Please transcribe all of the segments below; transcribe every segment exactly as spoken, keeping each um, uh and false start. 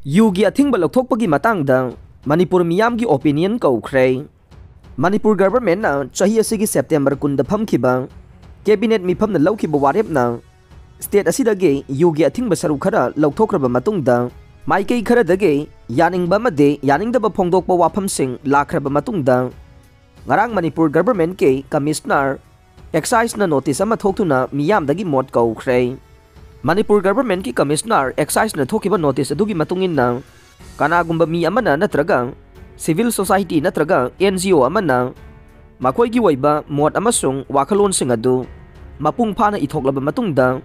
ꯌꯨꯒꯤ ꯑꯊꯤꯡꯕ ꯂꯧꯊꯣꯛꯄꯒꯤ ꯃꯇꯥꯡꯗ ꯃꯅꯤꯄꯨꯔ ꯃꯤꯌꯥꯝꯒꯤ opinion ꯀꯧꯈ꯭ꯔꯦ꯫ ꯃꯅꯤꯄꯨꯔ governmentꯅ ꯆꯍꯤ ꯑꯁꯤꯒꯤ September ꯀꯨꯟꯗ ꯐꯝꯈꯤꯕ cabinet ꯃꯤꯐꯝꯅ ꯂꯧꯈꯤꯕ ꯋꯥꯔꯦꯞꯅ state ꯑꯁꯤꯗꯒꯤ ꯌꯨꯒꯤ ꯑꯊꯤꯡꯕ ꯁꯔꯨꯛ ꯈꯔ ꯂꯧꯊꯣꯛꯈ꯭ꯔꯕ ꯃꯇꯨꯡꯗ, ꯃꯥꯏꯀꯩ ꯈꯔꯗꯒꯤ ꯌꯥꯅꯤꯡꯕ ꯑꯃꯗꯤ ꯌꯥꯅꯤꯡꯗꯕ ꯐꯣꯡꯗꯣꯛꯄ ꯋꯥꯐꯝꯁꯤꯡ ꯂꯥꯛꯈ꯭ꯔꯕ ꯃꯇꯨꯡꯗ, ꯉꯔꯥꯡ ꯃꯅꯤꯄꯨꯔ governmentꯀꯤ commissioner exciseꯅ notice ꯑꯃ ꯊꯣꯛꯇꯨꯅ ꯃꯤꯌꯥꯝꯗꯒꯤ ꯃꯣꯠ ꯀꯧꯈ꯭ꯔꯦ꯫ ꯃꯅꯤꯄꯨꯔ governmentꯀꯤ commissioner exciseꯅ ꯊꯣꯛꯈꯤꯕ notice ꯑꯗꯨꯒꯤ ꯃꯇꯨꯡ ꯏꯟꯅ, ꯀꯅꯥꯒꯨꯝꯕ ꯃꯤ ꯑꯃꯅ ꯅꯠꯇ꯭ꯔꯒ civil society ꯅꯠꯇ꯭ꯔꯒ NGO ꯑꯃꯅ ꯃꯈꯣꯏꯒꯤ ꯑꯣꯏꯕ ꯃꯣꯠ ꯑꯃꯁꯨꯡ ꯋꯥꯈꯜꯂꯣꯟꯁꯤꯡ ꯑꯗꯨ ꯃꯄꯨꯡ ꯐꯥꯅ ꯏꯊꯣꯛꯂꯕ ꯃꯇꯨꯡꯗ,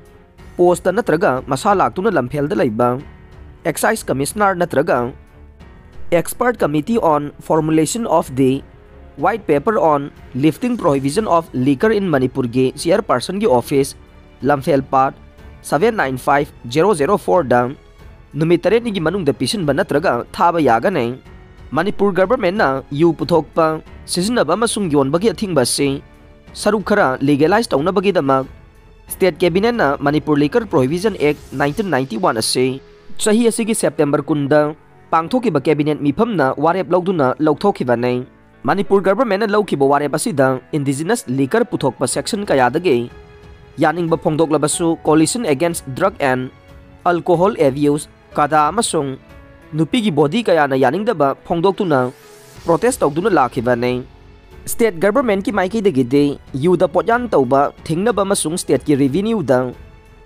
post ꯅꯠꯇ꯭ꯔꯒ ꯃꯁꯥ ꯂꯥꯛꯇꯨꯅ ꯂꯝꯐꯦꯜꯗ ꯂꯩꯕ excise commissioner ꯅꯠꯇ꯭ꯔꯒ expert committee on formulation of the white paper on lifting prohibition of liquor in Manipurꯒꯤ chairpersonꯒꯤ office, ꯂꯝꯐꯦꯜ ꯄꯥꯠ, seven nine five zero zero fourꯗ ꯅꯨꯃꯤꯠ ꯇꯔꯦꯠꯅꯤꯒꯤ ꯃꯅꯨꯡꯗ ꯄꯤꯁꯤꯟꯕ ꯅꯠꯇ꯭ꯔꯒ ꯊꯥꯕ ꯌꯥꯒꯅꯤ꯫ ꯃꯅꯤꯄꯨꯔ governmentꯅ ꯌꯨ ꯄꯨꯊꯣꯛꯄ, ꯁꯤꯖꯤꯟꯅꯕ ꯑꯃꯁꯨꯡ ꯌꯣꯟꯕꯒꯤ ꯑꯊꯤꯡꯕ ꯑꯁꯤ ꯁꯔꯨꯛ ꯈꯔ legalize ꯇꯧꯅꯕꯒꯤꯗꯃꯛ state cabinetꯅ Manipur Liquor Prohibition Act nineteen ninety one ꯑꯁꯤ ꯆꯍꯤ ꯑꯁꯤꯒꯤ September ꯀꯨꯟꯗ ꯄꯥꯡꯊꯣꯛꯈꯤꯕ cabinet ꯃꯤꯐꯝꯅ ꯋꯥꯔꯦꯞ ꯂꯧꯗꯨꯅ ꯂꯧꯊꯣꯛꯈꯤꯕꯅꯤ꯫ ꯃꯅꯤꯄꯨꯔ governmentꯅ ꯂꯧꯈꯤꯕ ꯋꯥꯔꯦꯞ ꯑꯁꯤꯗ indigenous liquor ꯄꯨꯊꯣꯛꯄ section ꯀꯌꯥꯗꯒꯤ ꯌꯥꯅꯤꯡꯕ ꯐꯣꯡꯗꯣꯛꯂꯕꯁꯨ, Coalition Against Drug and Alcohol Abuse, ꯀꯗꯥ, ꯑꯃꯁꯨꯡ ꯅꯨꯄꯤꯒꯤ body ꯀꯌꯥꯅ ꯌꯥꯅꯤꯡꯗꯕ ꯐꯣꯡꯗꯣꯛꯇꯨꯅ protest ꯇꯧꯗꯨꯅ ꯂꯥꯛꯈꯤꯕꯅꯤ꯫ State governmentꯀꯤ ꯃꯥꯏꯀꯩꯗꯒꯤꯗꯤ ꯌꯨꯗ ꯄꯣꯠꯌꯥꯟ ꯇꯧꯕ ꯊꯤꯡꯅꯕ ꯑꯃꯁꯨꯡ stateꯀꯤ revenueꯗ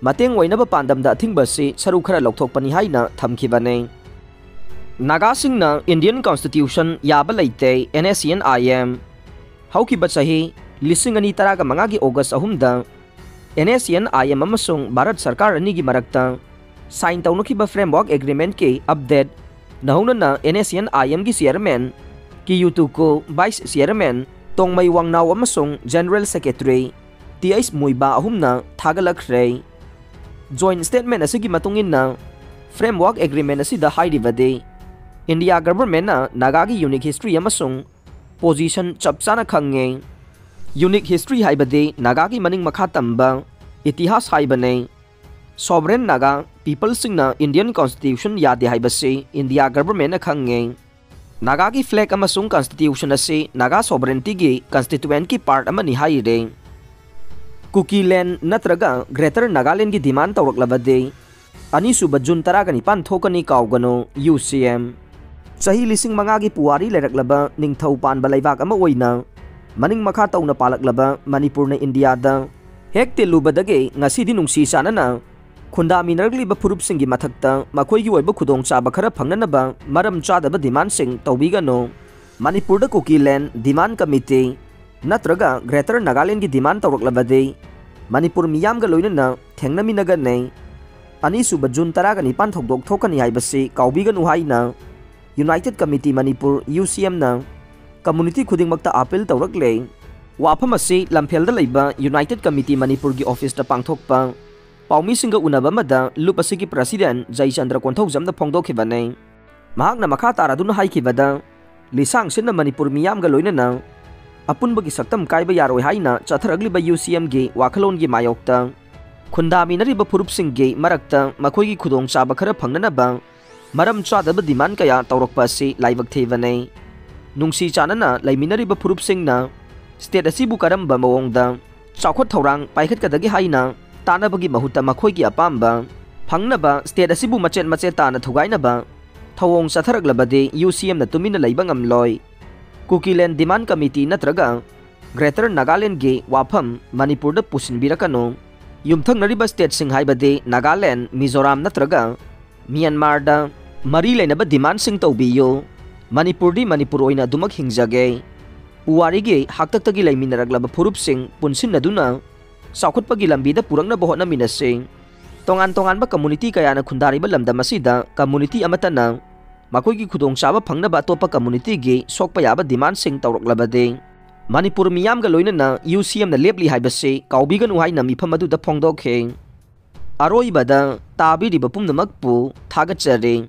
ꯃꯇꯦꯡ ꯑꯣꯏꯅꯕ ꯄꯥꯟꯗꯝꯗ ꯑꯊꯤꯡꯕ ꯑꯁꯤ ꯁꯔꯨꯛ ꯈꯔ ꯂꯧꯊꯣꯛꯄꯅꯤ ꯍꯥꯏꯅ ꯊꯝꯈꯤꯕꯅꯤ꯫ ꯅꯥꯒꯥꯁꯤꯡꯅ Indian Constitution ꯌꯥꯕ ꯂꯩꯇꯦ, NSCN-IM꯫ ꯍꯧꯈꯤꯕ ꯆꯍꯤ ꯂꯤꯁꯤꯡ ꯑꯅꯤ ꯇꯔꯥꯒ ꯃꯉꯥꯒꯤ August ꯑꯍꯨꯝꯗ NSCN-IM ꯑꯃꯁꯨꯡ ꯚꯥꯔꯠ ꯁꯔꯀꯥꯔ ꯑꯅꯤꯒꯤ ꯃꯔꯛꯇ sign ꯇꯧꯅꯈꯤꯕ Framework Agreement-ꯀꯤ update ꯅꯧꯍꯧꯅꯅ NSCN-IM-ꯒꯤ chairman ꯀꯤꯌꯨ ꯇꯨꯀꯨ, vice chairman ꯇꯣꯡꯃꯩ ꯋꯥꯡꯅꯥꯎ ꯑꯃꯁꯨꯡ general secretary ꯇꯤ ꯑꯩꯆ ꯃꯨꯏꯕꯥ ꯑꯍꯨꯝꯅ ꯊꯥꯒꯠꯂꯛꯈ꯭ꯔꯦ꯫ Joint statement ꯑꯁꯤꯒꯤ ꯃꯇꯨꯡ ꯏꯟꯅ, Framework Agreement ꯑꯁꯤꯗ ꯍꯥꯏꯔꯤꯕꯗꯤ, India government-ꯅ ꯅꯥꯒꯥꯒꯤ unique history ꯑꯃꯁꯨꯡ position ꯆꯞ ꯆꯥꯅ ꯈꯪꯉꯦ꯫ Unique history ꯍꯥꯏꯕꯗꯤ ꯅꯥꯒꯥꯒꯤ ꯃꯅꯤꯡ ꯃꯈꯥ ꯇꯝꯕ ꯏꯇꯤꯍꯥꯁ ꯍꯥꯏꯕꯅꯤ꯫ Sovereign Naga ꯄꯤꯄꯜꯁꯤꯡꯅ ꯏꯟꯗꯤꯌꯟ ꯀꯣꯟꯁꯇꯤꯇ꯭ꯌꯨꯁꯟ ꯌꯥꯗꯦ ꯍꯥꯏꯕꯁꯤ ꯏꯟꯗꯤꯌꯥ ꯒꯚꯔꯟꯃꯦꯟꯠꯅ ꯈꯪꯉꯦ꯫ ꯅꯥꯒꯥꯒꯤ ꯐ꯭ꯂꯦꯒ ꯑꯃꯁꯨꯡ ꯀꯟꯁꯇꯤꯇ꯭ꯌꯨꯁꯟ ꯑꯁꯤ ꯅꯥꯒꯥ ꯁꯣꯚꯔꯦꯟꯇꯤꯒꯤ ꯀꯟꯁꯇꯤꯇ꯭ꯌꯨꯑꯦꯟꯠꯀꯤ ꯄꯥꯔꯠ ꯑꯃꯅꯤ ꯍꯥꯏꯔꯦ꯫ ꯀꯨꯀꯤꯂꯦꯟ ꯅꯠꯇ꯭ꯔꯒ ꯒ꯭ꯔꯦꯇꯔ ꯅꯥꯒꯥꯂꯦꯟꯒꯤ ꯗꯤꯃꯥꯟ ꯇꯧꯔꯛꯂꯕꯗꯤ ꯑꯅꯤꯁꯨꯕ ꯖꯨꯟ ꯇꯔꯥꯒ ꯅꯤꯄꯥꯟ ꯊꯣꯛꯀꯅꯤ, ꯀꯥꯎꯒꯅꯨ, ꯌꯨ ꯁꯤ ꯑꯦꯝ꯫ ꯆꯍꯤ ꯂꯤꯁꯤꯡ ꯃꯉꯥꯒꯤ ꯄꯨꯋꯥꯔꯤ ꯂꯩꯔꯛꯂꯕ ꯅꯤꯡꯊꯧ ꯄꯥꯟꯕ ꯂꯩꯕꯥꯛ ꯑꯃ ꯑꯣꯏꯅ ꯃꯅꯤꯡ ꯃꯈꯥ ꯇꯧꯅ ꯄꯥꯜꯂꯛꯂꯕ ꯃꯅꯤꯄꯨꯔꯅ ꯏꯟꯗꯤꯌꯥꯗ ꯍꯦꯛ ꯇꯤꯜꯂꯨꯕꯗꯒꯤ ꯉꯁꯤꯗꯤ ꯅꯨꯡꯁꯤ ꯆꯥꯟꯅꯅ ꯈꯨꯟꯗꯥꯃꯤꯟꯅꯔꯛꯂꯤꯕ ꯐꯨꯔꯨꯞꯁꯤꯡꯒꯤ ꯃꯊꯛꯇ ꯃꯈꯣꯏꯒꯤ ꯑꯣꯏꯕ ꯈꯨꯗꯣꯡꯆꯥꯕ ꯈꯔ ꯐꯪꯅꯅꯕ ꯃꯔꯝ ꯆꯥꯗꯕ ꯗꯤꯃꯥꯟꯁꯤꯡ ꯇꯧꯕꯤꯒꯅꯨ꯫ ꯃꯅꯤꯄꯨꯔꯗ ꯀꯨꯀꯤꯂꯦꯟ ꯗꯤꯃꯥꯟ ꯀꯃꯤꯇꯤ ꯅꯠꯇ꯭ꯔꯒ ꯒ꯭ꯔꯦꯇꯔ ꯅꯥꯒꯥꯂꯦꯟꯒꯤ ꯗꯤꯃꯥꯟ ꯇꯧꯔꯛꯂꯕꯗꯤ ꯃꯅꯤꯄꯨꯔ ꯃꯤꯌꯥꯝꯒ ꯂꯣꯏꯅꯅ ꯊꯦꯡꯅꯃꯤꯟꯅꯒꯅꯤ꯫ ꯑꯅꯤꯁꯨꯕ ꯖꯨꯟ ꯇꯔꯥꯒ ꯅꯤꯄꯥꯟ ꯊꯧꯗꯣꯛ ꯊꯣꯛꯀꯅꯤ ꯍꯥꯏꯕꯁꯤ ꯀꯥꯎꯕꯤꯒꯅꯨ ꯍꯥꯏꯅ ꯌꯨꯅꯥꯏꯇꯦꯗ ꯀꯃꯤꯇꯤ ꯃꯅꯤꯄꯨꯔ, ꯌꯨ ꯁꯤ ꯑꯦꯝꯅ ꯀꯝꯃꯨꯅꯤꯇꯤ ꯈꯨꯗꯤꯡꯃꯛꯇ ꯑꯥꯄꯤꯜ ꯇꯧꯔꯛꯂꯦ꯫ ꯋꯥꯐꯝ ꯑꯁꯤ ꯂꯝꯐꯦꯜꯗ ꯂꯩꯕ ꯌꯨꯅꯥꯏꯇꯦꯗ ꯀꯃꯤꯇꯤ ꯃꯅꯤꯄꯨꯔꯒꯤ ꯑꯣꯐꯤꯁꯇ ꯄꯥꯡꯊꯣꯛꯄ ꯄꯥꯎꯃꯤꯁꯤꯡꯒ ꯎꯅꯕ ꯑꯃꯗ ꯂꯨꯞ ꯑꯁꯤꯒꯤ ꯄ꯭ꯔꯁꯤꯗꯦꯟꯠ ꯖꯩꯆꯟꯗ꯭ꯔ ꯀꯣꯟꯊꯧꯖꯝꯅ ꯐꯣꯡꯗꯣꯛꯈꯤꯕꯅꯤ꯫ ꯃꯍꯥꯛꯅ ꯃꯈꯥ ꯇꯥꯔꯗꯨꯅ ꯍꯥꯏꯈꯤꯕꯗ, ꯂꯤꯁꯥꯡꯁꯤꯠꯅ ꯃꯅꯤꯄꯨꯔ ꯃꯤꯌꯥꯝꯒ ꯂꯣꯏꯅꯅ ꯑꯄꯨꯟꯕꯒꯤ ꯁꯛꯇꯝ ꯀꯥꯏꯕ ꯌꯥꯔꯣꯏ ꯍꯥꯏꯅ ꯆꯠꯊꯔꯛꯂꯤꯕ ꯌꯨ ꯁꯤ ꯑꯦꯝꯒꯤ ꯋꯥꯈꯜꯂꯣꯟꯒꯤ ꯃꯥꯌꯣꯛꯇ ꯈꯨꯟꯗꯥꯃꯤꯟꯅꯔꯤꯕ ꯐꯨꯔꯨꯞꯁꯤꯡꯒꯤ ꯃꯔꯛꯇ ꯃꯈꯣꯏꯒꯤ ꯈꯨꯗꯣꯡꯆꯥꯕ ꯈꯔ ꯐꯪꯅꯅꯕ ꯃꯔꯝ ꯆꯥꯗꯕ ꯗꯤꯃꯥꯟ ꯀꯌꯥ ꯇꯧꯔꯛꯄ ꯑꯁꯤ ꯂꯥꯏꯕꯛ ꯊꯤꯕꯅꯤ꯫ ꯅꯨꯡꯁꯤ ꯆꯥꯟꯅꯅ ꯂꯩꯃꯤꯟꯅꯔꯤꯕ ꯐꯨꯔꯨꯞꯁꯤꯡꯅ ꯁ꯭ꯇꯦꯠ ꯑꯁꯤꯕꯨ ꯀꯔꯝꯕ ꯃꯑꯣꯡꯗ ꯆꯥꯎꯈꯠ ꯊꯧꯔꯥꯡ ꯄꯥꯏꯈꯠꯀꯗꯒꯦ ꯍꯥꯏꯅ ꯇꯥꯟꯅꯕꯒꯤ ꯃꯍꯨꯠꯇ ꯃꯈꯣꯏꯒꯤ ꯑꯄꯥꯝꯕ ꯐꯪꯅꯕ ꯁ꯭ꯇꯦꯠ ꯑꯁꯤꯕꯨ ꯃꯆꯦꯠ ꯃꯆꯦꯠ ꯇꯥꯅ ꯊꯨꯒꯥꯏꯅꯕ ꯊꯧꯑꯣꯡ ꯆꯠꯊꯔꯛꯂꯕꯗꯤ ꯌꯨ ꯁꯤ ꯑꯦꯝꯅ ꯇꯨꯃꯤꯟꯅ ꯂꯩꯕ ꯉꯝꯂꯣꯏ꯫ ꯀꯨꯀꯤꯂꯦꯟ ꯗꯤꯃꯥꯟ ꯀꯃꯤꯇꯤ ꯅꯠꯇ꯭ꯔꯒ ꯒ꯭ꯔꯦꯇꯔ ꯅꯥꯒꯥꯂꯦꯟꯒꯤ ꯋꯥꯐꯝ ꯃꯅꯤꯄꯨꯔꯗ ꯄꯨꯁꯤꯟꯕꯤꯔꯛꯀꯅꯨ꯫ ꯌꯨꯝꯊꯪꯅꯔꯤꯕ ꯁ꯭ꯇꯦꯠꯁꯤꯡ ꯍꯥꯏꯕꯗꯤ ꯅꯥꯒꯥꯂꯦꯟ, ꯃꯤꯖꯣꯔꯥꯝ ꯅꯠꯇ꯭ꯔꯒ ꯃ꯭ꯌꯥꯟꯃꯥꯔꯗ ꯃꯔꯤ ꯂꯩꯅꯕ ꯗꯤꯃꯥꯟꯁꯤꯡ ꯇꯧꯕꯤꯌꯨ꯫ ꯃꯅꯤꯄꯨꯔꯗꯤ ꯃꯅꯤꯄꯨꯔ ꯑꯣꯏꯅ ꯑꯗꯨꯃꯛ ꯍꯤꯡꯖꯒꯦ꯫ ꯄꯨꯋꯥꯔꯤꯒꯤ ꯍꯥꯛꯇꯛꯇꯒꯤ ꯂꯩꯃꯤꯟꯅꯔꯛꯂꯕ ꯐꯨꯔꯨꯞꯁꯤꯡ ꯄꯨꯟꯁꯤꯟꯅꯗꯨꯅ ꯆꯥꯎꯈꯠꯄꯒꯤ ꯂꯝꯕꯤꯗ ꯄꯨꯔꯛꯅꯕ ꯍꯣꯠꯅꯃꯤꯟꯅꯁꯤ꯫ ꯇꯣꯉꯥꯟ ꯇꯣꯉꯥꯟꯕ ꯀꯝꯃꯨꯅꯤꯇꯤ ꯀꯌꯥꯅ ꯈꯨꯟꯗꯥꯔꯤꯕ ꯂꯝꯗꯝ ꯑꯁꯤꯗ ꯀꯝꯃꯨꯅꯤꯇꯤ ꯑꯃꯠꯇꯅ ꯃꯈꯣꯏꯒꯤ ꯈꯨꯗꯣꯡꯆꯥꯕ ꯐꯪꯅꯕ ꯑꯇꯣꯞꯄ ꯀꯝꯃꯨꯅꯤꯇꯤꯒꯤ ꯁꯣꯛꯄ ꯌꯥꯕ ꯗꯤꯃꯥꯟꯁꯤꯡ ꯇꯧꯔꯛꯂꯕꯗꯤ ꯃꯅꯤꯄꯨꯔ ꯃꯤꯌꯥꯝꯒ ꯂꯣꯏꯅꯅ ꯌꯨ ꯁꯤ ꯑꯦꯝꯅ ꯂꯦꯞꯂꯤ ꯍꯥꯏꯕꯁꯤ ꯀꯥꯎꯕꯤꯒꯅꯨ ꯍꯥꯏꯅ ꯃꯤꯐꯝ ꯑꯗꯨꯗ ꯐꯣꯡꯗꯣꯛꯈꯤ꯫ ꯑꯔꯣꯏꯕꯗ ꯇꯥꯕꯤꯔꯤꯕ ꯄꯨꯝꯅꯃꯛꯄꯨ ꯊꯥꯒꯠꯆꯔꯤ꯫